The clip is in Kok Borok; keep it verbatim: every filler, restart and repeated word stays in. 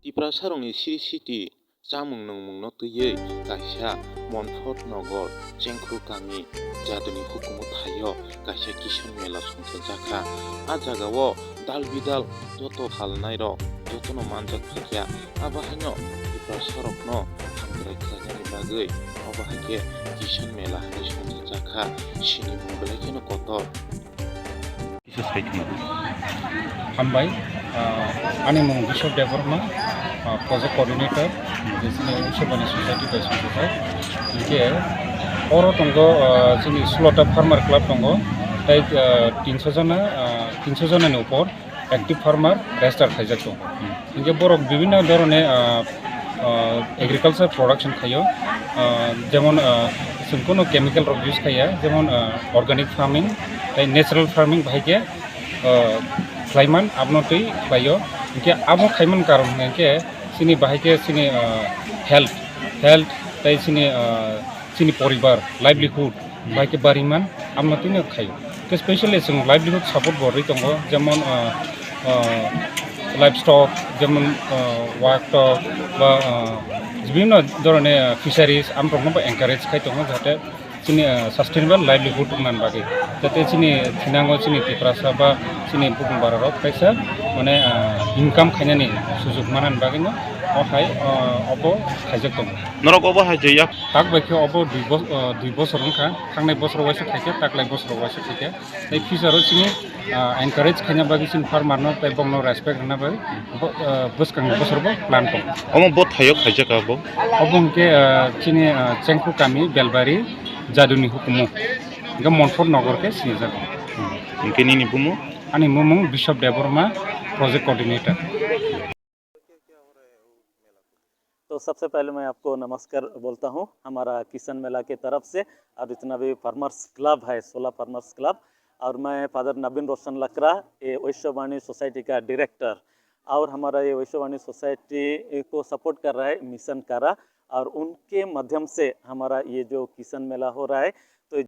Tiprasarokni siri siti chamung nungmungno twiwi kaisa Monfort Nogor Chengkhru kami Jaduni hukumu thaio kaisa Kisan Mela songchajakha. A jagao dal bidal joto halnairok jotono manjak phakya. Abo haino Tiprasarokno hamkrai khlainani bagwi obo hai khe Kisan Mela hinwi songchajakha. Sinimung belai kheno kotor. Kisa sai khna. Hambai, ah, ani mung Bishop Debbarma, ah, project coordinator, je chini Uisobani society bai songkha. Hinkhe oro tongo, ah, chini sulota farmer club tongo, tai, ah, tinso jona, ah, tinso jona ni upor active farmer register khaijak tongo. Hinkhe borok bibhinno dhoroner, ah, ah, agriculture production khaio, ah, jemon, ah, chwng kunu chemical rok use khaiya, jemon, ah, organic farming tai natural farming bahai khe, ah, khlaiman abono twi khlaio. Hinkhe abo khaiman karon hinkhe chini bahai khe chini, ah, health, health tai chini, ah, chini poribar, livelihood, hmm, bahai khe bariman, amno tino khaio. Khe specially chwng livelihood support bo rwi tongo, jemon, ah, ah, livestock, jemon, ah, wak tok, ba, ah, bibhinno dhoroner, ah, fisheries, amrokno bo encourage khai tongo, jahate chini, ah, sustainable livelihood wngna bagwi, jate chini thinango chini Tiprasa ba chini bukung bararok kaisa, mane, ah, income khainani sujug manani bagwino o hai, ah, obo khaijak tongo. Norok obo hai je yak? Tak bai khe obo dui bos-, ah, dui bosor wngkha, thangnai bosor waisa khaikhe, taklai bosor waisa khaikhe. Tei future o chini, ah, encourage khaina bagwi chini farmer no tei bongno respect rwna bagwi bo, ah, bwskang ni bosor bo plan tongo. Omo bo thaio khaijak abo? Obo hwnkhe, ah, chini, ah, Chengkhu kami Belbari Jaduni hukumu. Hwnkhe Monfort Nogor khe sinijago. Hwnkhe nini bumo? Ani bumung Bishop Debbarma, project coordinator. तो सबसे पहले मैं आपको नमस्कार बोलता हूँ हमारा किसान मेला के तरफ से, और जितना भी फार्मर्स क्लब है, सोला फार्मर्स क्लब, और मैं फादर नवीन रोशन लकड़ा, ये वैश्यवाणी सोसाइटी का डायरेक्टर, और हमारा ये वैश्यवाणी सोसाइटी को सपोर्ट कर रहा है मिशन कारा, और उनके माध्यम से हमारा ये जो किसान मेला हो रहा है, तो